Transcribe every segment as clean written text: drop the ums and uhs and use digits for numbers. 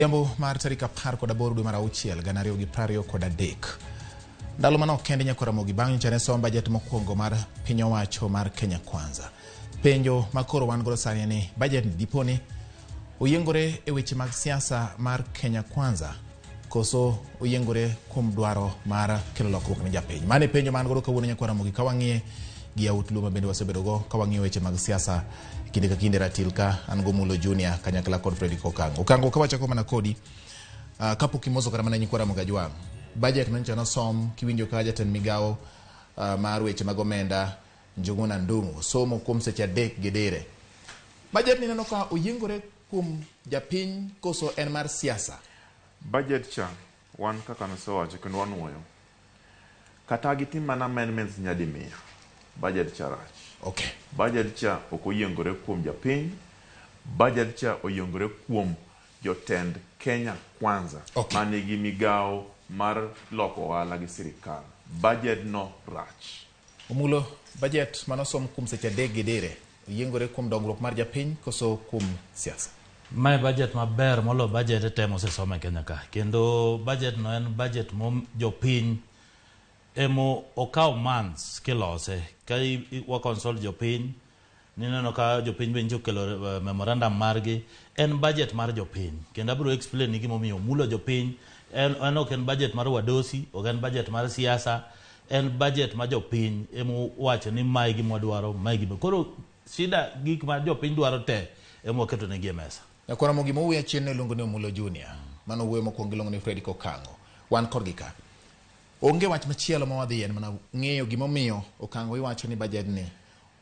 Odhiambo mar tarik 18 dwe mar auchiel 2023. Ndalo manok kende nyaka Ramogi bang' nyocha ne som bajet mokwongo mar piny owacho mar Kenya Kwanza. Penjo ma koro wan godo sani en ni bajet ni dipo ni oyiengore e weche mag siasa mar Kenya Kwanza koso oyiengore kuom dwaro mar kelo lokruok ne japiny. Mano e penjo ma an godo kawuono nyakwa Ramogi ka wang'iye gi yawuot Luo ma bende wasebedo go ka wang'iyo weche mag siasa kinde ka kinde ratil ka an go Mulo Junior kanyakla kod Fredrick Okango. Okango ka wachako mana kodi kapok imoso kata mana nyikwa Ramogi Ajwang'. Budget manyocha nosom kiwinjo ka jatend migawo mar weche mag omenda Njuguna Ndung'u somo kuom seche 3 gi dire. Budget ni ineno ka oyiengore kuom japiny koso en mar siasa? Budget cha wan kaka nosewacho kendo wanuoyo. Kata gitim mana amendments nyadi 100, budget cha rach. Budget cha ok oyiengore kuom japiny, budget cha oyiengore kuom jotend Kenya Kwanza manigi migawo mar loko ohala gi sirikal. Budget no rach. Omulo, budget manosom kuom seche 3 gi dire oyiengore kuom dongruok mar japiny koso kuom siasa? Mae budget maber molo budget te mosesom e Kenya ka. Kendo budget no en budget mo jopiny emo okawo months kilose. Ka wa consult jopiny, nineno ka jopiny be nyicho okelo memorandum margi. En budget mar jopiny. Kendo abiro explain ni gimomiyo omulo jopiny. En ok en budget mar wadosi, ok en budget mar siasa, en budget ma jopiny emo wacho ni mae gima wadwaro, mae gima. Koro shida gik ma jopiny dwaro te ema waketo negi e mesa. Nyakwar Ramogi mowuoyo achien ne iluongo ni Omulo Junior. Mano wuoyo mokwongo iluongo ni Fredrick Okango. Wan kodgi ka. Onge wach machielo ma wadhi en mana ng'eyo gimomiyo Okango iwacho ni budget ni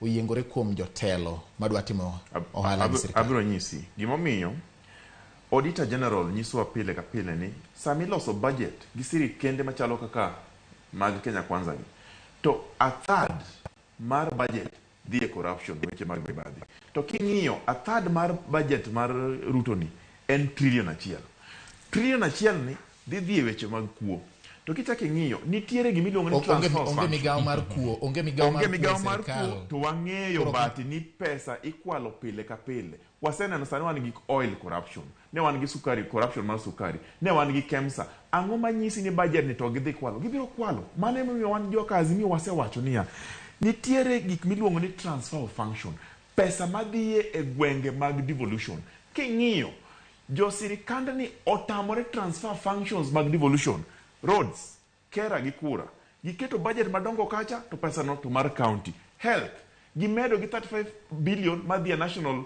oyiengore kuom jotelo madwa timo ohala gi sirkal. Abiro nyisi gimomiyo Auditor General nyisowa pile ka pile ni sama iloso budget gi sirikende machalo kaka mag Kenya Kwanza gi, to a third mar budget dhi e corruption, weche mag mibadhi. To king'iyo a third mar budget mar Ruto ni en trillion 1. Trillion 1 ni dhi e weche mag kuo. To kichako ing'iyo, nitiere gima iluongo ni transfer of Onge function. migawo mar kuo, onge migawo mar Onge kuo e migawo mar sirkal. kuo, to wang'eyo Koro bati ni pesa ikwalo pile ka pile. Waseneno sani wan gi oil corruption, ne wan gi sukari, corruption mar sukari, ne wan gi KEMSA. Ang'o manyisi ni budget ni to gidhi kwalo? Gibiro kwalo. Mano emomiyo wan joka Azimio wasewacho niya, nitiere gik miluongo ni transfer of function, pesa madhiye e gwenge mag devolution. King'iyo, jo sirikandni otamore transfer functions mag devolution, roads, KeRRA gi KURA. Giketo budget madongo kacha to pesa no to mar county. Health, gimedo gi 35 billion madhi e national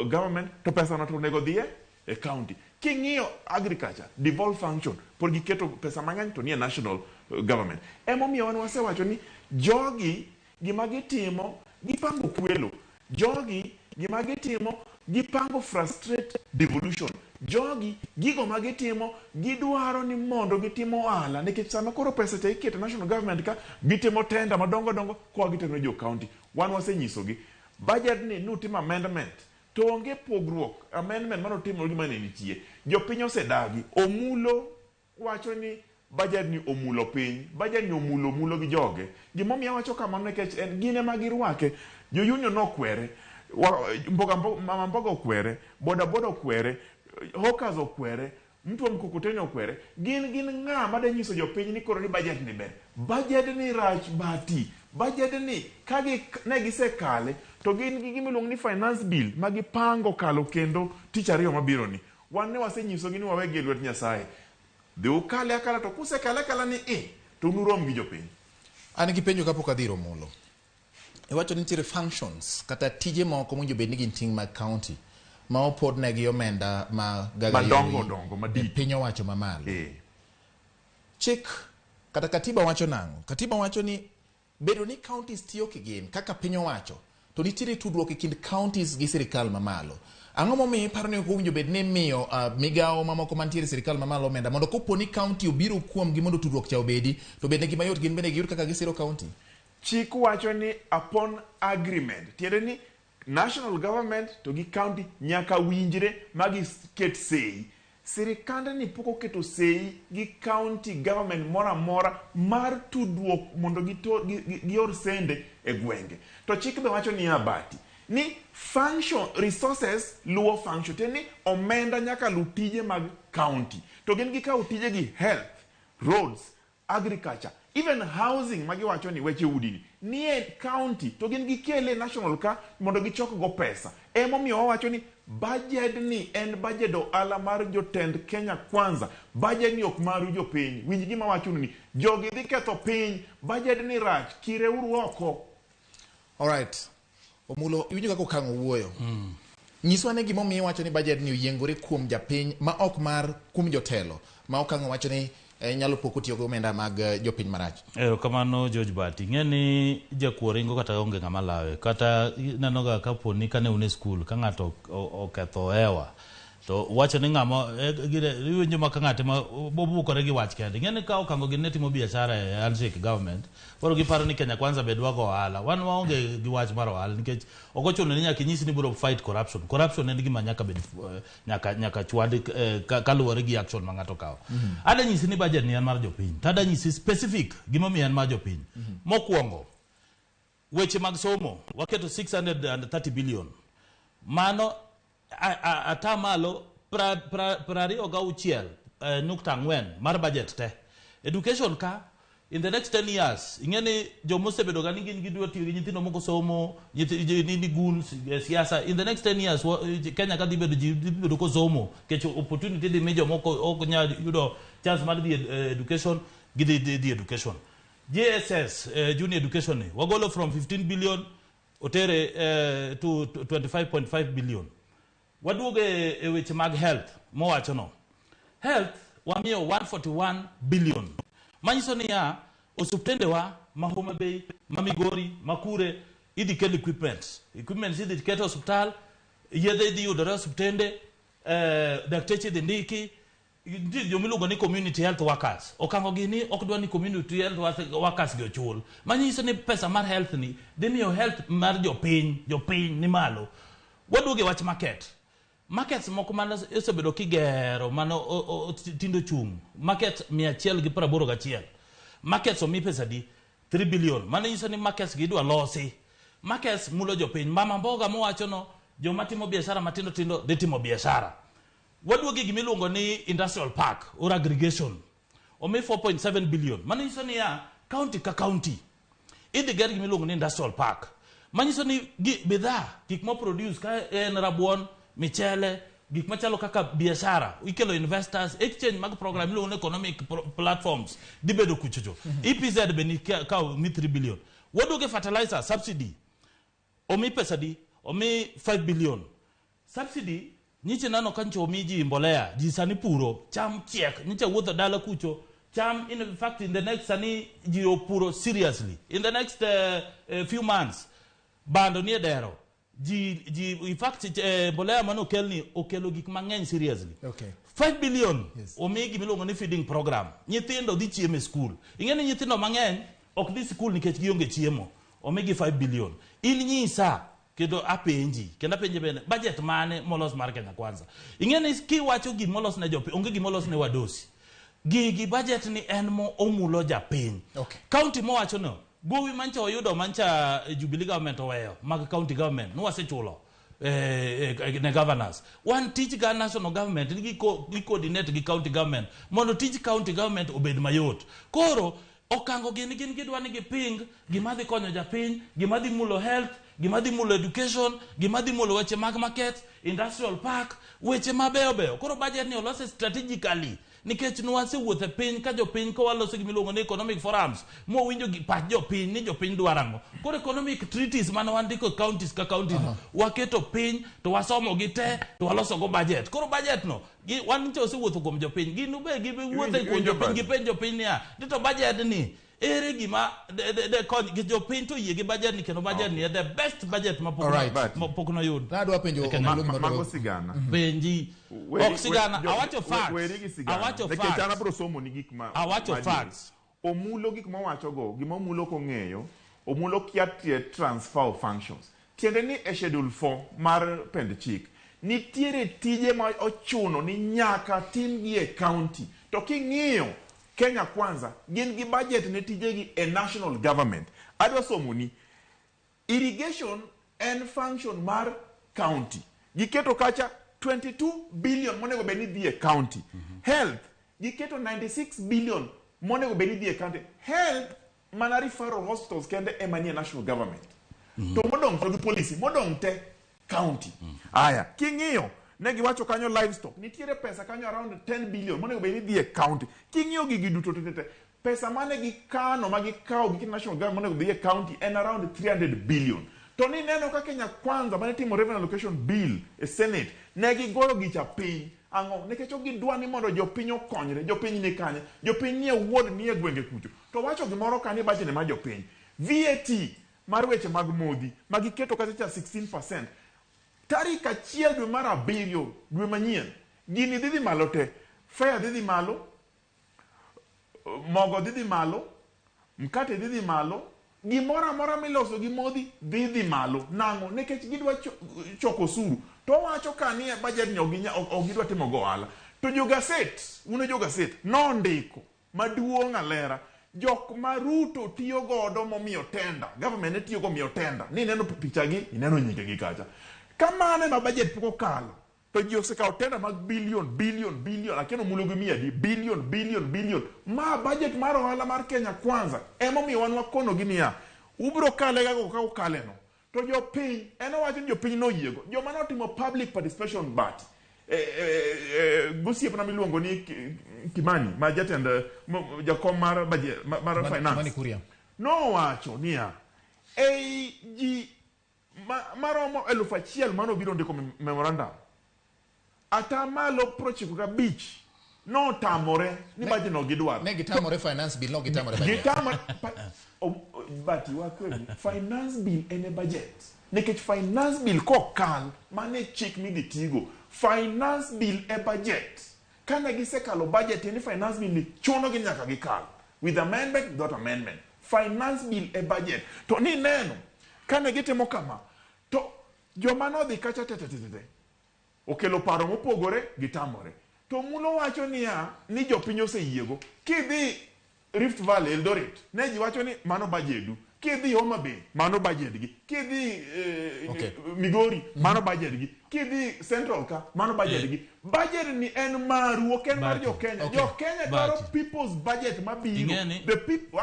government to pesa no to onego odhi e county. King'iyo agriculture, devolved function, pod giketo pesa mang'eny to nie national government. Emomiyo wan wasewacho ni jogi gima gitimo, gipango kwelo. Jogi gima gitimo, gipango frustrate devolution. Jogi gigo ma gitimo, gidwaro ni mondo gitim ohala nikech sama koro pesa cha iketo national government ka, gitimo tender madongo dongo koa gitero ne jo county. Wan wasenyisogi budget ni nutimo amendment to onge pogruok amendment manotimore gi mane nitie. Jopiny osedagi. Omulo wacho ni budget ni omulo piny, budget ni omulo omulo gi joge. Gimomiyo awacho kamano nikech en gin ema girwake. Jo union nokwere, mboga mboga, mama mboga okwere, boda boda okwere, hawkers okwere, mtu wa mkokoteni okwere. Gin ng'a madanyiso jopiny ni koro ni budget ni ber. Budget ni rach bati. Budget ni ka gi, ne gisekale to gin gi gima iluongo ni finance bill ma gipango kalo kendo tich ariyo mabiro ni. Wan ne wasenyisogi ni wawegi e lwet Nyasaye. Dhi ukale akala to kusekale akala ni i to unurom gi jopiny. An gi penjo kapok adhi ir Omulo. Iwacho ni nitiere functions kata tije moko mowinjo bed ni gin ting' mag county ma opodnegi omenda ma gaga Madongo yori dongo, e madit. piny owacho mamalo. Chik kata katiba wacho nang'o? Katiba wacho ni bedo ni counties tiyo kigin kaka piny owacho to nitiere tudruok e kind counties gi sirikal mamalo. Ang'o momiyo iparo ni ok owinjo bed ni imiyo migawo mamoko mantiere e sirikal mamalo omenda mondo kopo ni county obiro kuomgi mondo tudruok cha obedi to bednegi mayot gin bende giyud kaka gisiro county? Chik wacho ni upon agreement, tiende ni national government to gi county nyaka winjre ma giket sei. Sirikandni pok oketo sei gi county government moro amora mar tudruok mondo gior sende e gwenge. To chik be wacho niya Bati, Ni function resources luwo function. Tiende ni omenda nyaka lu tije mag county. To gin gikawo tijegi health, roads, agriculture, even housing magiwacho ni weche udi ni nie county to gin gikele national ka mondo gichok go pesa. Emomiyo wawacho ni budget ni en budget ohala mar jotend Kenya Kwanza. Budget ni ok maru jopiny. Winj gima awachonu ni jogi dhi ketho piny. Budget ni rach. Kireuru oko. Alright. Omulo, iwinjo kaka Okang'o wuoyo. Nyiswa ne gimomiyo iwacho ni budget ni oyiengore kuom japiny ma ok mar kuom jotelo ma Okang'o wacho ni nyalo pok otiyo gi omenda mag jopiny marach. Erokamano George Bati. Ing'e ni jakuo ringo kata onge ng'ama lawe. Kata ineno ga kapo ni kane un e skul ka ng'ato oketho hewa to wacho ni ng'ama iwinjo ma ka ng'ate ma obukore gi wach kende. Ing'e ni ka Okang'o gin ne timo biashara e handshake government, koro giparo ni Kenya Kwanza be dwa go ohala. Wan waonge gi wach mar ohala nikech ok ochuno ni nyaka inyisi ni biro fight corruption. Corruption en gima nyaka bed nyaka chwad kaluwore gi action ma ng'ato kawo. Ada nyisi ni budget ni en mar jopiny. To ada nyisi specific gimomiyo en mar jopiny. Mokwongo, weche mag somo waketo 630 billion. Mano ata malo 26.4 mar budget te. Education ka in the next 10 years ing'e ni jomosebedo ga ni gin gidwa tiyo gi nyithindo moko somo ni goons siasa in the next 10 years Kenya ka dhi bedo ji dhi bedo kosomo nikech opportunity dhi mi jomoko ok nyal yudo chance mar dhi education gidhi dhi education. JSS junior education ni wagolo from 15 billion otere to 25.5 billion. Waduogo e weche mag health mowacho no. Health wamiyo 141 billion. Manyiso niya osiptendewa ma Homa Bay, ma Migori, ma Kure idhi kel equipment. Equipment idhi ket e osiptal, yedhe idhi yudore e osiptende, dakteche idhi ndiki, nitie jomiluongo ni community health workers. Okang'o gini ok dwa ni community health workers gi ochul. Manyiso ni pesa mar health ni dhi miyo health mar jopiny ni malo. Waduogo e wach market. Markets moko mane osebedo kigero mane tindo chung'. Market 181. Markets omi pesa di 3 billion. Mano nyiso ni markets gi idwa losi. Markets mulo jopiny. Mama mboga mowacho no joma timo biashara matindo tindo dhi timo biashara. Waduogo e gimiluongo ni industrial park or aggregation. Omi 4.7 billion. Mano nyiso niya county ka county idhi ger gimiluongo ni industrial park. Manyiso ni bidhaa gik ma produce ka en rabuon, michele, gik machalo kaka biashara, ikelo investors, exchange mag program iluongo ni economic platforms dhi bedo kuchocho. EPZ be ni kawo mi 3 billion. Waduogo e fertilizer subsidy. Omi pesa di? Omi 5 billion. Subsidy nyiche nano ka ncho omi ji mbolea, ji sani puro, cham chiek, nyiche wuotho dala kucho, cham in fact in the next sani ji opuro seriously. In the next few months, bando nie dero. Ji in fact mbolea mane okelni okelo gik mang'eny seriously. 5 billion omi gimiluongo ni feeding program. Nyithindo dhi chiemo e skul. Ing'e ni nyithindo mang'eny ok dhi skul nikech gionge chiemo. Omigi 5 billion. In nyisa kendo apenji, kendo apenji bende budget mane molos mar Kenya Kwanza. Ing'e ni kiwacho gimolos ne jopiny, onge gimolos ne wadosi. Gigi budget ni en mo omulo japiny. County mowacho no, gowi mancha oyudo mancha Jubilee government oweyo mag county government nwasechulo ne governors. Wan tich ga national government ni gi coordinate gi county government mondo tij county government obed mayot. Koro Okang'o gin gidwa ni giping gima dhi konyo japiny, gima dhi mulo health, gima dhi mulo education, gima dhi mulo weche mag market, industrial park, weche mabeyo beyo. Koro budget ni olose strategically nikech nwasewuotho e piny ka jopiny ka waloso gimiluongo ni economic forums mowinjo gi pach jopiny ni jopiny dwaro ang'o. Koro economic treaties mane wandiko e counties ka counties waketo piny to wasomo gi te to waloso go budget. Koro budget no wan nyicha osewuotho kuom jopiny, gin ube giwuotho kuom jopiny, gipenj jopiny niya ni to budget ni ere gima de kony gi jopiny to yie gi budget ni kendo budget ni e the best budget ma pok noyud. Nadwa penjo mago sigana. Penji. Ok sigana, awacho facts. Weri gi sigana. Awacho Nikech an facts. abiro somo ni gik ma Awacho facts. Omulo gik mawacho go, gima Omulo kong'eyo, Omulo kia tie transfer of functions. Tiende ni e schedule 4 mar pend chik, nitiere tije ma ochuno ni nyaka timgi e county. To king'iyo Kenya Kwanza, gin gi budget ne tijegi e national government. Adwa somo ni, irrigation en function mar county. Giketo kacha 22 billion monego bed ni dhi e county. Health giketo 96 billion monego bed ni dhi e county. Health mana referral hospitals kende ema nie national government. To modong' to gi policy modong' te county. Aya, king'iyo ne giwacho kanyo livestock nitiere pesa kanyo around 10 billion monego bed ni dhi e county. King'iyo gigi duto te te te pesa mane gikano ma gikawo gi national government monego dhi e county en around 300 billion. To ni neno ka Kenya Kwanza mane timo revenue allocation bill e Senate ne gigoyo gicha piny. Ang'o? Nikech ok gidwa ni mondo jopiny okonyre. Jopiny ni kanye? Jopiny nie ward nie gwenge kucho. To wacho gimoro ka ni budget ni mar jopiny. VAT mar weche mag modhi ma giketo kacha cha 16%. Tarik 1 dwe mar 7 dwe manyien gini dhi dhi malo te. Fare dhi dhi malo, mogo dhi dhi malo, mkate dhi dhi malo, gimoro amora miloso gi modhi dhi dhi malo. Nang'o? Nikech gidwa choko osuru. To wacho ka ni e budget ni ok gidwa timo go ohala. To jo gaset, un e jo gaset, nondiko maduong' alera jok ma Ruto tiyo godo momiyo tender, government ne tiyo go miyo tender, ni ineno picha gi, ineno nyinge gi kacha. Kamano ema budget pok okalo. To ji osekawo tender mag billion, billion, billion, akia nomulo gi mia adi, billion, billion, billion. Ma budget mar ohala mar Kenya Kwanza. Emomiyo wan wakono gi niya, ubiro kale kaka kaka ukale no. To jopiny, en owacho ni jopiny noyiego. Joma notimo public participation but gosiepna miluongo ni Kimani, ma jatend jakom mar budget, mar finance. Kimani Kuria. Nowacho niya, ei ji maromo 1,000 manobiro ndiko memorandum, 95% notamore ni budget no gidwaro. Ne gitamore finance bill, no gitamore budget. Gitamore, but wakweli, finance bill en e budget. Nikech finance bill kokal, mane chik midhi tigo. Finance bill e budget. Kane gisekalo budget, ni finance bill ni chuno gi nyaka gikal. With amendment, without amendment. Finance bill e budget. To ni neno, kane gitimo kama, to joma nodhi kacha te te te te, okelo paro mopogore, gitamore. To Mulo wacho niya, ni jopiny oseyiego. Kidhi Rift Valley, Eldoret, ne ji wacho ni mano bajedu. Kidhi Homa Bay, mano bajedgi. Kidhi Migori, mano bajedgi. Kidhi Central ka, mano bajedgi. Budget ni en maru, ok en mar jo Kenya. Jo Kenya dwaro people's budget mabiro. The people,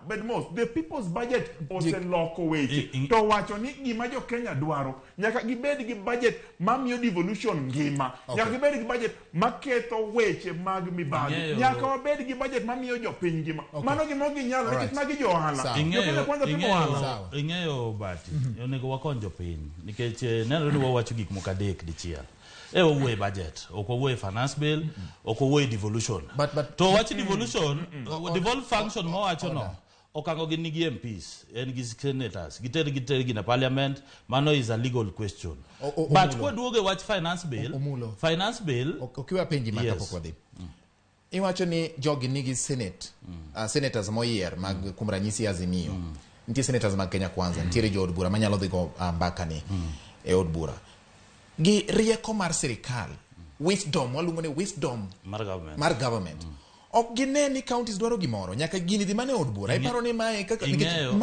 but most, the people's budget oseloko weche. To wacho ni gima jo Kenya dwaro, nyaka gibed gi budget mamiyo devolution ngima. Nyaka gibed gi budget maketho weche mag mibadhi. Nyaka wabed gi budget mamiyo jopiny ngima. Mano gima ginyalo, nikech magi jo ohala. Jo Kenya Kwanza timo ohala. Ing'eyo Bati, onego wakony jopiny nikech nenore ni wawacho gik moko adek dichiel. Wawuoye budget, ok wawuoye finance bill, ok wawuoye devolution. To wach devolution, devolve function mowacho no, okango gi nigi MPs, en gi senators, giter gi na parliament, mano is a legal question. But kwaduoge wach finance bill, finance bill, okiwa penji maka pok wadhi. Iwacho ni jogi nigi senate, senators moyier mag kuom ranyisi Azimio. Nitie senators mag Kenya Kwanza, nitiere jood bura manyalo dhi go mbaka ni e od bura. Gi rieko mar sirikal, wisdom, waluongo ni wisdom mar government. Ok gine ni counties dwaro gimoro, nyaka gini dhi mane od bura. Iparo ni mae kaka nikech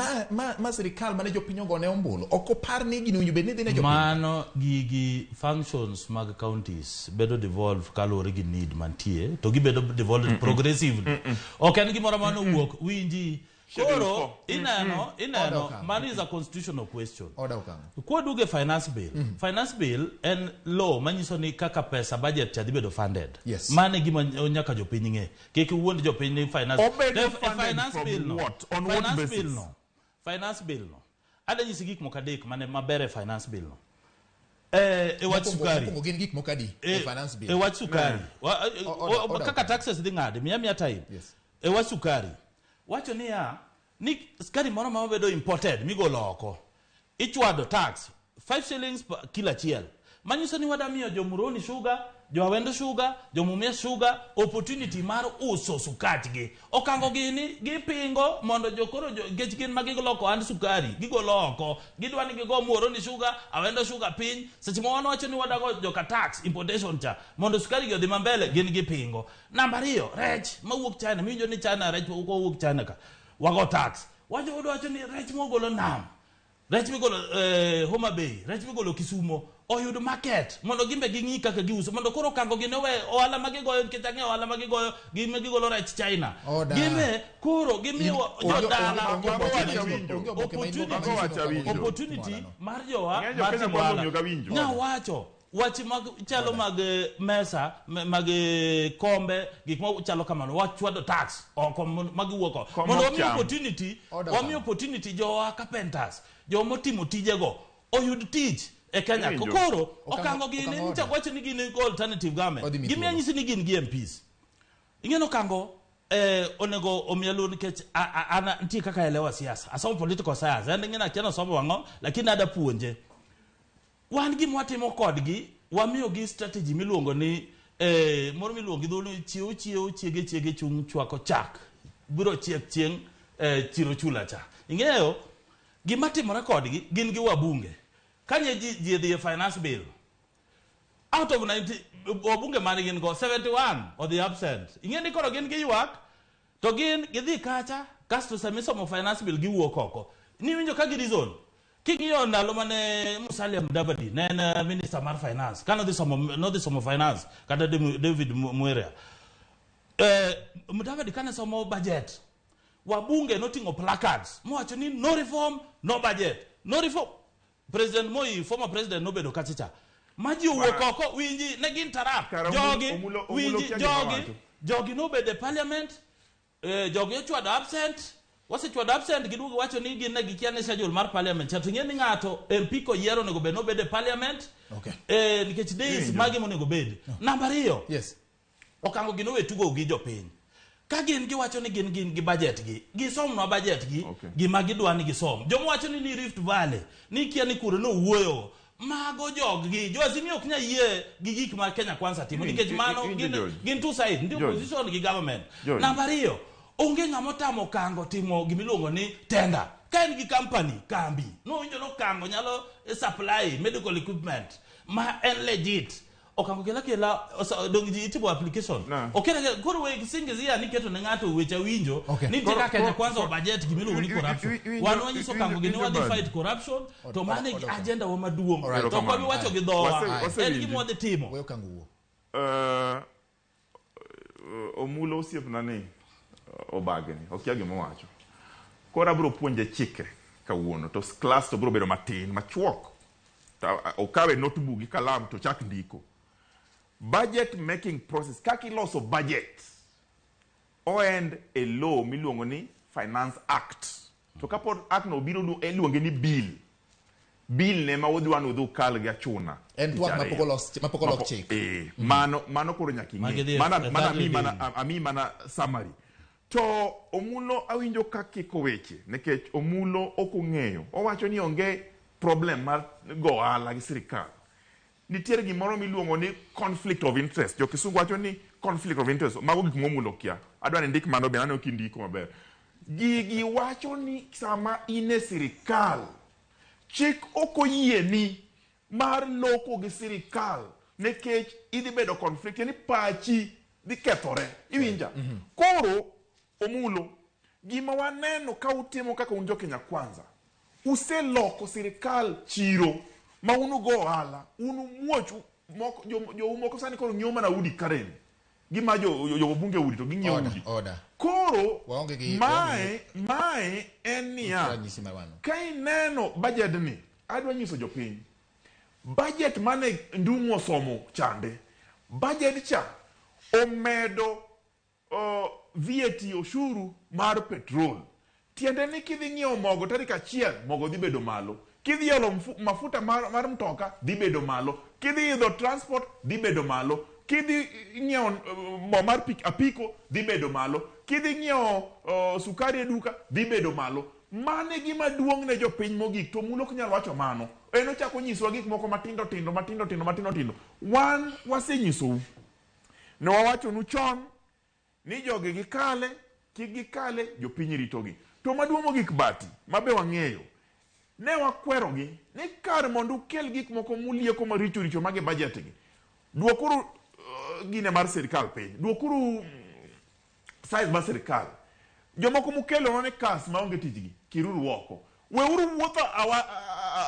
ma sirikal mane jopiny ogone ombulu, ok opar ni gini owinjo bed ni dhi ne jopiny. Mano gigi functions mag counties bedo devolve kaluwore gi need mantie, to gibedo devolved progressively. Ok en gimoro mane owuok winji. Koro ineno mano is a constitutional question. Kwaduoge finance bill. Finance bill en law manyiso ni kaka pesa budget cha dhi bedo funded. Mano e gima nyaka jopiny ng'e. Kik iwuond jopiny ni finance. Finance bill no. Finance bill no. Finance bill no. Ada nyisi gik moko adek mane maber e finance bill no. E wach sukari. Mokwongo gin gik moko adi e finance bill? E wach sukari. Kaka taxes dhi ng'ade, miya time. E wach sukari. Wacho niya, ni sukari moro ma bedo imported migolo oko, ichwado tax 5 shillings per kilo achiel. Manyiso ni wadamiyo jo Muhoroni sugar, jo Awendo sugar, jo Mumias sugar opportunity mar uso sukachgi. Okango gini gipingo mondo jokoro nikech gin ma giloko and sukari gigolo oko. Gidwa ni gigo Muhoroni sugar, Awendo sugar piny. Seche ma wan wacho ni wadago joka tax importation cha mondo sukari gi odhi mambele gin gipingo. Namba 2, rech mawuok China, miwinjo ni China rech mawuok China ka wago tax. Wacho ni rech mogolo nam. Rech migolo Homa Bay, rech migolo Kisumo oyud market mondo gimbe ging'i kaka giuso mondo koro Okango gini owe ohala ma gigoyo nikech ang'eyo ohala ma gigoyo gin gigolo rech China. Order. Gimbe koro gimiyo jodala Onge oboke Mago ma wacho winjo. onge oboke ma opportunity- Mago wacho winjo. opportunity mar jowa Ng'eny jo mar Kenya timo kwanza ohala. ong'iyo ga winjo. Nyawacho wach mag chalo mag mesa mag kombe gik ma chalo kamano wachwado tax oko magiwuok oko Kom mondo ok wami cham. opportunity Order wami one. opportunity jowa carpenters joma otimo tijego oyud tich e Kenya. Iwinjo. Koro Okango- Okango gini Okango nyicha order. wacho ni gin alternative government. Odhi Gimiyo mithuolo. nyisi ni gin gi MPs. Ing'eno Okango onego omiya luor nikech an nitie kaka elewa siasa. Asomo political science. En ing'eno akia nosomo ang'o lakini ada puonje. Wan gima watimo kodgi, wamiyogi strategy miluongo ni moro miluongo gi dholuo ni chiew chiew chiege chiege chung' chwako chak. Biro chiek chieng' chiro chula cha. Ing'eyo gima timore kodgi gin gi wabunge. Kanye ji odhi e finance bill out of 90 wabunge mane gin go 71 odhi absent. Ing'e ni koro gin giywak to gin gidhi kacha kasto sama isomo finance bill giwuok oko. Niwinjo ka gi reason. King'iyo ndalo mane Musalia Mudavadi ne en minister mar finance ka nodhi somo finance kata David Mweria. Mudavadi kane somo budget wabunge noting'o placards mowacho ni no reform no budget no reform. President Moi, former president nobedo kacha cha. Ma ji owuok oko winji ne gin tarap Kara jogi Omulo winji kia gima jogi wacho. jogi nobedo e parliament jogi ochwado absent wasechwado absent giduogo wacho ni gin ne gikia ni schedule mar parliament cha to ing'e ni ng'ato MP koyiero onego bed nobedo e parliament Okay. Nikech days Iwinjo. magi monego bed. Namba ariyo Yes. Okango gino we tugo gi jopiny. Ka gin giwacho ni gin gi budget gi, gisomnwa budget gi, Okay. gima gidwa ni gisom. Joma wacho ni Rift Valley, ni kia ni kure nowuoyo. Mago jog gi, jo Azimio ok nyal yie gi gik ma Kenya Kwanza timo nikech mano Iwinjo, gin, George. gin two side, nitie George. opposition gi government. George. Namba ariyo, onge ng'ama otamo Okango timo gimiluongo ni tender. Ka en gi company, kambi, nowinjo ni Okango nyalo supply medical equipment ma en legit. Okango kela kela dong ji itimo application. No. Okela kela koro we singizia ni keto ne ng'ato weche winjo Okay. ni nitie Koro- kaka Kenya koro- Kwanza budget gimiluongo ni corruption. Wan wanyiso Okango gini wadhi fight corruption to mano e Order. agenda wa maduong'. Alright. To ok wabi wacho gi dhowa. En Wasewinjo. gima wadhi timo. We Okango wuo. Omulo osiepna ni obagni okia gima owacho. Koro abiro puonje chike kawuono to class to biro bedo matin machuok. To okawe notebook gi kalam to chak ndiko. Budget making process kaka iloso budget oend e law miluongo ni Finance Act. To kapod act no obiro iluonge ni bill. Bill ne ma udwa ni udhi ukal gi achuna. En tich twak ariyo. mapok olos mapok olok chik. Mano koro nyaka ing'e. Magi dhi e Mana third ami mana reading. ami mana summary. To Omulo awinjo ka kiko weche nikech Omulo ok ong'eyo. Owacho ni onge problem mar go ohala gi sirikal. Nitiere gimoro miluongo ni conflict of interest. Jo kisungu wacho ni conflict of interest. Mago gik momulo kia. Adwa ni ndik mano be aneno kindiko maber. Gigi wacho ni sama in e sirikal, chik ok oyieni mar loko gi sirikal nikech idhi bedo conflict ni pachi dhi kethore. Iwinja? Koro Omulo, gima waneno ka utimo kaka un jo Kenya Kwanza, useloko sirikal chiro ma unu go ohala, unu muoch moko jo moko sani koro ng'iewo mana udi Karen. Gima jo bunge udi to ging'iewo Order, udi. order. Koro Waonge gi- mae en niya, Ranyisi mar mano. ka ineno budget ni, adwa nyiso jopiny, budget mane Ndung'u osomo chande, budget cha omedo VAT oshuru mar petrol. Tiende ni kidhi ng'iewo mogo tarik achiel, mogo dhi bedo malo. Kidhi olo mafuta mar mtoka, dhi bedo malo. Kidhi idho transport, dhi bedo malo. Kidhi ng'iewo mo mar apiko, dhi bedo malo. Kidhi ng'iewo sukari e duka, dhi bedo malo. Mano e gima duong' ne jopiny mogik, to Omulo ok nyal wacho mano. En ochako nyisowa gik moko matindo tindo, matindo tindo, matindo tindo. Wan wasenyisou. Ne wawachonu chon ni jogi gikale, kik gikale, jopiny ritogi. To maduong' mogik Bati, mabe wang'eyo, ne wakwerogi ni kar mondo ukel gik moko mulieko maricho richo mage budget gi, duokuru gine mar sirikal piny, duokuru size mar sirikal. Jomoko mukelo ne kas maonge tijgi, kiruru oko. Weuru wuotho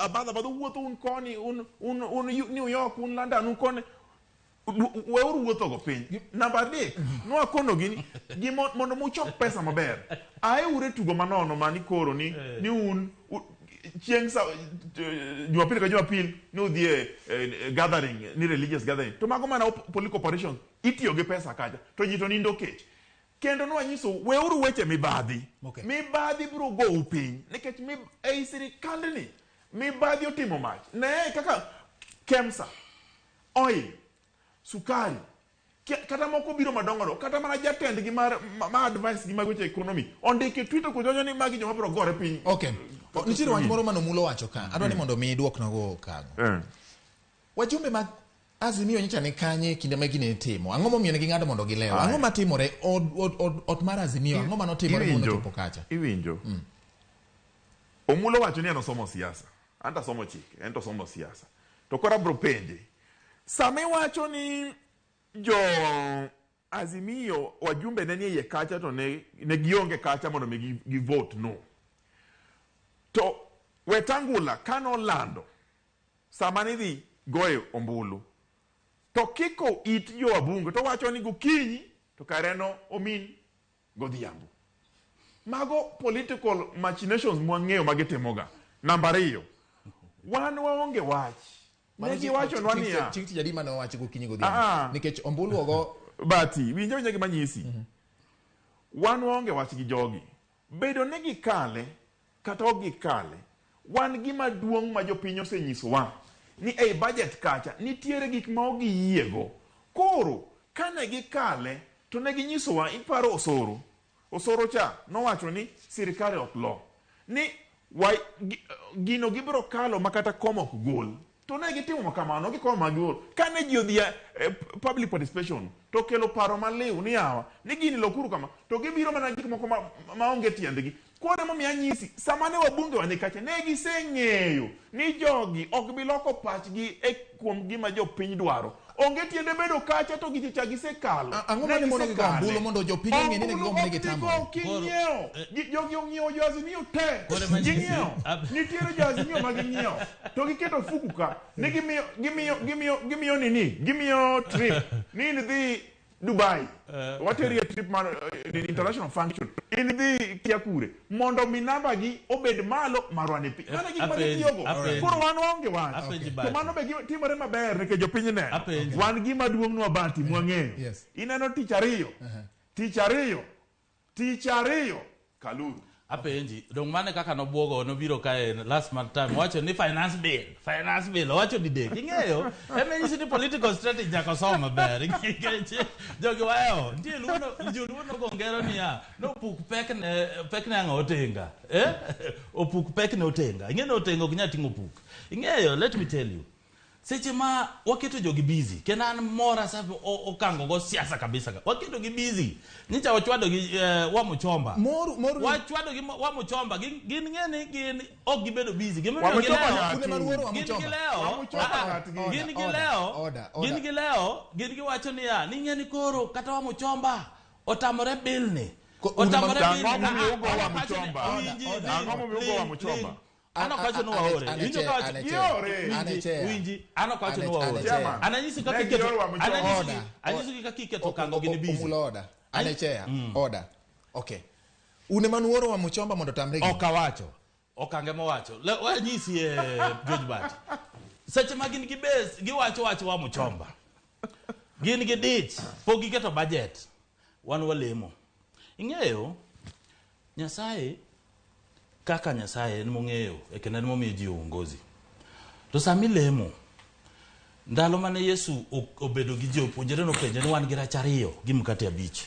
abadha abadha wuotho un koni un un un New York un London un koni weuru wuotho go piny. Namba adek, nwakonogi ni mondo muchok pesa maber. Aeuru e tugo manono mani koro ni ni un chieng' sa Jumapil ka Jumapil ni udhi e gathering ni religious gathering. To mago mana political operations itiyo gi pesa kacha to ji to nindo kech. Kendo nwanyiso weuru weche mibadhi. Okay. Mibadhi biro gou piny nikech ei sirikandni mibadhi otimo mach. Ne kaka KEMSA, oil, sukari, kata moko biro madongo kata mana jatendgi mar ma advice gi mag weche economy ondiko e Twitter kowacho ni magi joma biro gore piny. Okay. Nitiere wach moro manomulo wacho ka. Adwa ni mondo mi iduoknago okang'. Wajumbe mag Azimio nyocha ni kanye kinde ma gini itimo? Ang'o momiyo ne ging'ado mondo gilew? Ang'o matimore ot mar Azimio? Ang'o manotimore mondo chopo kacha? Iwinjo. Omulo wacho ni en osomo siasa. An to asomo chike, en to osomo siasa. To koro abiro penje. Sama iwacho ni jo Azimio wajumbe ne nie iye kacha to ne gionge kacha mondo mi gi vote no. To Wetangula kanolando sama nidhi goyo ombulu to kiko it jo wabunge to wacho ni gokinyi to kare no omin godhiambo. Mago political machinations mwang'eyo magitimoga. Namba ariyo, wan waonge wach. Ne giwachonwa niya, Chieng' tich adi mane owachi gokinyi godhiambo? Nikech ombulu ogo Bati, winja winja gima nyisi. Wan waonge wach gi jogi. Bedo ni gikale kata ok gikale, wan gima duong' ma jopiny osenyisowa ni ei budget kacha nitiere gik ma ok giyiego. Koro kane gikale to ne ginyisowa, iparo Osoro. Osoro cha nowacho ni sirikal ok lo. Ni gino gibiro kalo makata kom ok gol. To ne gitimo kamano, gikomo ma gigol. Kane ji odhi e public participation to kelo paro maliw ni yawa ni gini lokuru kama to gibiro mana gik moko maonge tiendgi. Koro emomiyo anyisi sama ne wabunge wa ni kacha ne giseng'eyo ni jogi ok bi loko pachgi e kuom gima jopiny dwaro. Onge tiende bedo kacha to giche cha gisekalo. Ang'o mane mono gigo ombulu mondo jopiny ong'e ni ne gigo ne gitamore? King'iewo jogi ong'iewo jo Azimio te. Ging'iewo. Nitiere jo Azimio ma ging'iewo. To giketo fuku ka. Ni gimiyo nini? Gimiyo trip. Ni idhi Dubai. Wateri e trip mar international function. In idhi kia kure. Mondo mi namba gi obed malo marwa ni piny. Mano gik ma gitiyogo. Koro wan waonge wach. To mano be timore maber nikech jopiny neno. Wan gima duong' nwa Bati mwang'eyo. Ineno tich ariyo. Tich ariyo. Tich ariyo. Kaluru. Apenji, dong mane kaka nobuogo nobiro kae last month time owacho ni finance bill owacho didek ing'eyo ema nyisi ni political strategy nyaka osom maber nikech jogi wahewo nitie luo joluo nogo ngero niya nopuk pekne ang'o otenga opuk pekne otenga ing'e ni otenga ok nyal ting'o puk ing'eyo. Let me tell you, seche ma waketo jogi busy kendo an mora sa okango go siasa kabisa waketo gi busy nyicha wachwado gi Wamuchomba wachwado gi Wamuchomba gin ng'eni gin ok gibedo busy gimiyo gilewo gin gilewo gin gilewo gin giwacho niya ni ng'eni koro kata Wamuchomba otamore bill ni otamore bill ni. Ang'o momiyo ugo Wamuchomba? An ok wacho ni waore. Winjo ka wacho winji an ok wacho ni waore. Ananyisi kaka iketo ananyisi kaka iketo kango gini busy. Omulo order. Ane chair. Order. Okay. Une manuoro Wamuchomba mondo tamre gi. Ok awacho. Okange mowacho. Wanyisi George Bati. Seche ma gin gi base giwacho wach Wamuchomba. Gin gi dich pok giketo budget. Wan walemo. Ing'eyo Nyasaye kaka Nyasaye en mong'eyo e kendo en momiyo ji uongozi. To sama ilemo, ndalo mane Yesu obedo gi jopuonjre nopenje ni wan gi rach ariyo gi mkate 5.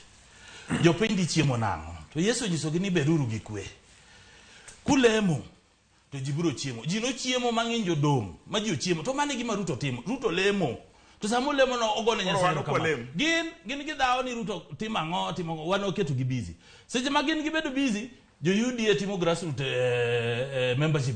Jopiny dhi chiemo nang'o? To Yesu onyisogi ni beduru gi kwe. Kulemo to ji biro chiemo. Ji nochiemo mang'eny jodong' ma ji ochiemo. To mano e gima Ruto timo. Ruto lemo. To sama olemo no ogone Nyasaye erokamano. Gin gidhawo ni Ruto timo ang'o, timo ang'o, wan waketo gi busy. Seche ma gin gibedo busy, jo UDA timo grassroots membership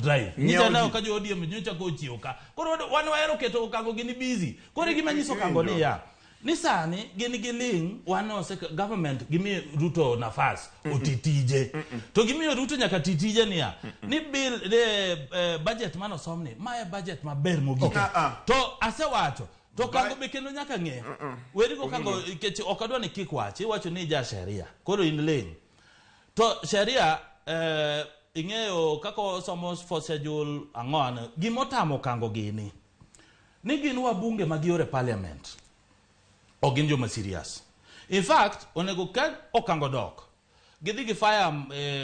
drive. Nyicha neno ka jo ODM nyocha ko ochiewo ka. Koro wan wahero keto Okango gini busy. Koro gima nyiso Okango niya, Ni sani gin giling wan ose government gimiyo Ruto nafas oti tije. To gimiyo Ruto nyaka ti tije niya. Ni bill budget manosomni mae budget maber mogik. Okay. Ah, ah. To asewacho to Kango be kendo nyaka ng'e. Werigo Kango nikech ok adwa ni kik wach iwacho ni ja sheria koro in ling. To sheria ing'eyo kaka osomo for schedule ang'o gimotamo Kango gini ni gin wabunge ma giore parliament ok gin joma serious. In fact onego ka Okango dok gidhi gi fire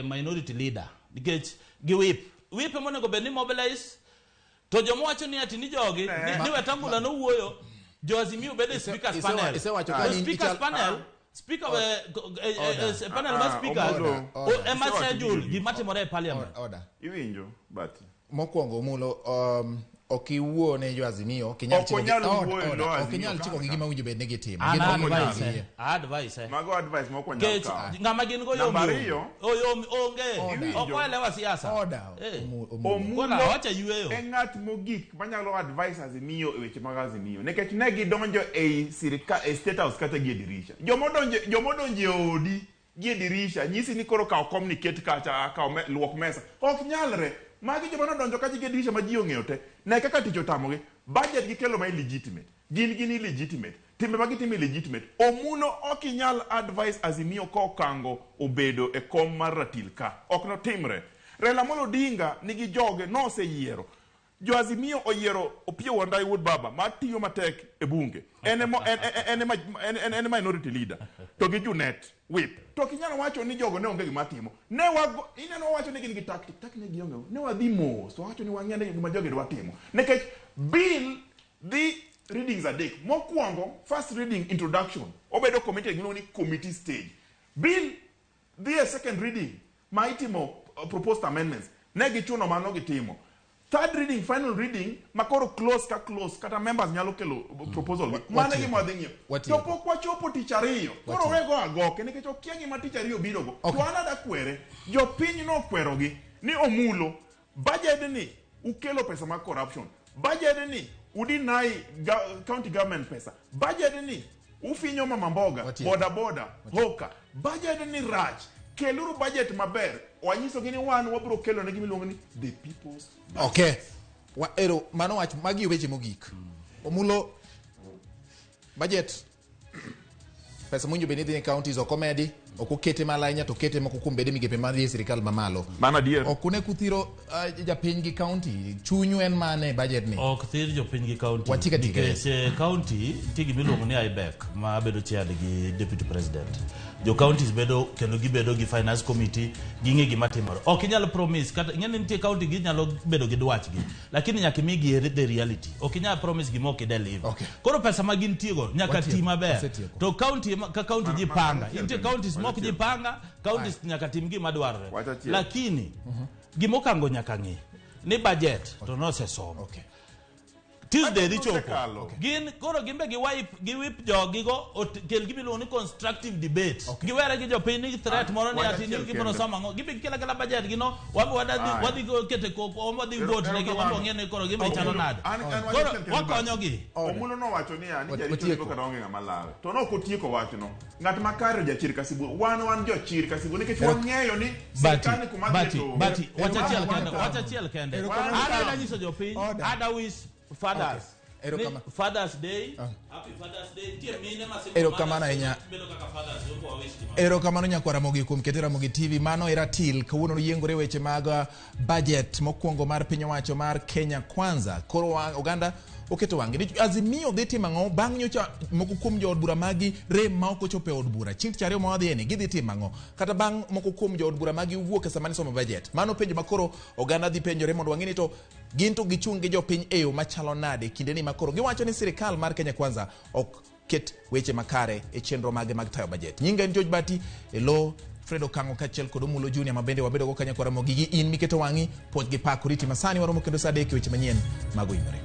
minority leader nikech gi whip whip ema onego bed ni mobilize to joma wacho ni ati ni jogi ni Wetangula nowuoyo jo Azimio bedo e speakers panel isewacho ka To speakers panel speaker panel mar speakers Omulo. ema Isewacho schedule gigi. gima timore e parliament. Order. Iwinjo, Bati. Mokwongo Omulo, ok iwuo ne jo Azimio, ok inyal Ok chiko gi- onyal order, wuoyo order, lo ok Azimio inyal chiko gi kaka. gima winjo bed ni gitimo. An Gin ok onyal advice yie. advice Mago advice mok wanyal Kech kawo. ng'ama gin go yom Namba yom. ariyo. Oyom onge. Order. Ok waelewa siasa. Order, Omulo. Omulo Kona wacha yueyo. e ng'at mogik manyalo advice Azimio e weche mag Azimio nikech ne gidonjo ei sirika e State House kata gi e dirisha. Jomodonjo e odi gi e dirisha nyisi ni koro kaw kom ni ket kacha kaw luok mesa. Ok nyalre. Magi joma nodonjo kacha gi e dirisha ma ji ong'eyo te. Ne kaka tich otamogi. Budget gikelo ma illegitimate. Gin gin illegitimate. Timbe ma gitimo illegitimate. Omulo ok inyal advice Azimio ka Okango obedo e kom mar ratil ka. Ok notimre. Raila Amolo Odinga nigi joge noseyiero. Jo Azimio oyiero Opiyo Wandayi wuod baba ma tiyo matek e bunge. En ema en minority leader. To gi Junet whip. To ok inyal wacho ni jogo ne onge gima timo. Ne wago ineno wacho ni gin gi tactic. Tactic ne gionge. Ne wadhi mos. Wawacho ni wang'e ni gima jogi dwa timo. Nikech bill dhi readings adek. Mokwongo first reading introduction. Obedo committee giluongo ni committee stage. Bill dhi e second reading ma itimo proposed amendments. Ne gichuno mano gitimo. Third reading, final reading, ma koro close ka close, kata members nyalo kelo proposal. Mano e gima wadhi ng'iyo. To pok wachopo tich ariyo. Koro wego agoke nikech okia gima tich ariyo biro go. To an ada kwere, jopiny nokwerogi ni Omulo, budget ni ukelo pesa mag corruption. Budget ni udeny county government pesa. Budget ni ufinyo mama mboga, boda boda, hoka. Budget ni rach. Keluru budget maber. Wanyisogi ni wan wabiro kelo ne gima iluongo ni the people's budget. Okay. Ero mano wach magi weche mogik. Omulo budget pesa mowinjo bed ni dhi e counties ok omedi, ok okete malo ahinya to okete moko kuom bede migepe madhi e sirikal mamalo. Mano adier. Ok une kuthiro japiny gi county, chunyu en mane e budget ni? Ok thir jopiny gi county. Watika tika. Nikech county nitie gima iluongo ni IBEC ma bedo chaired gi deputy president. Jo counties bedo kendo gibedo gi finance committee ging'e gima timore. Ok inyal promise kata ing'e ni nitie county ginyalo bedo gi dwachgi lakini nyaka imigi the reality. Ok inyal promise gima ok ideliver. Okay. Koro pesa ma gintie go nyaka ti maber. Wasetieko. To county ka county jipanga. Nitie counties mok Wachiel. jipanga, counties nyaka tim gima dwarore. Wach achiel. Lakini gima Okango nyaka ng'e ni budget to nosesomo. Okay. Tuesday dhi Budget chopo. nosekalo. Okay. Gin koro gin be gi whip jogi go kel gima iluongo ni constructive debate. Okay. Giwere gi jopiny ni threat moro ni Wach ati ni achiel gibiro kende. somo ang'o. Gibi kela kela budget gi no wan be Aye. wadhi go kete koko, wan wadhi vote negi, wan be wang'e ni koro gima chalo nade. An wach Koro achiel kende wakonyogi. Omulo nowacho niya ni jaricho Watieko. nigo kata onge ng'ama lawe. To ne ok otieko wachno. Ng'at makare jachir ka sibuor. Wan jochir ka sibuor nikech wang'eyo ni Bati, sirkal ni kuma bati, dhiye to onge. bati, wach achiel kende, Erokamano. wach achiel kende. Erokamano. An adwa nyiso jopiny, Order. ada wish fathers. Okay. Erokamano. Ni Father's Day, Happy Father's Day. Nitie mine ma single Erokamano mothers, ahinya. bedo kaka fathers, ok wa wish gima. Erokamano nyakwar Ramogi kuom kete Ramogi TV. Mano e ratil kawuono yiengore weche mag budget mokwongo mar piny owacho mar Kenya Kwanza. Koro oganda oketo wang'e ni Azimio dhi timo ang'o bang' nyocha moko kuom jood bura magi rem ma ok ochopo e od bura. Chieng' tich ariyo ma wadhiye ni gidhi timo ang'o? Kata bang' moko kuom jood bura magi wuok e sama nisomo budget. Mano penjo ma koro oganda dhi penjore mondo wang'e ni to gin to gichung' gi jopiny e yo machalo nade kindeni ma koro giwacho ni sirikal mar Kenya Kwanza ok ket weche makare e chenro mage mag tayo budget. Nyinga en George Bati, e lo Fred Okang'o kaachiel kod Omulo Junior ma bende wabedo go kanyo kod Ramogi gi in miketo wang'i puoch gi pak oriti masani waromo kendo saa 3 weche manyien mag Oimore.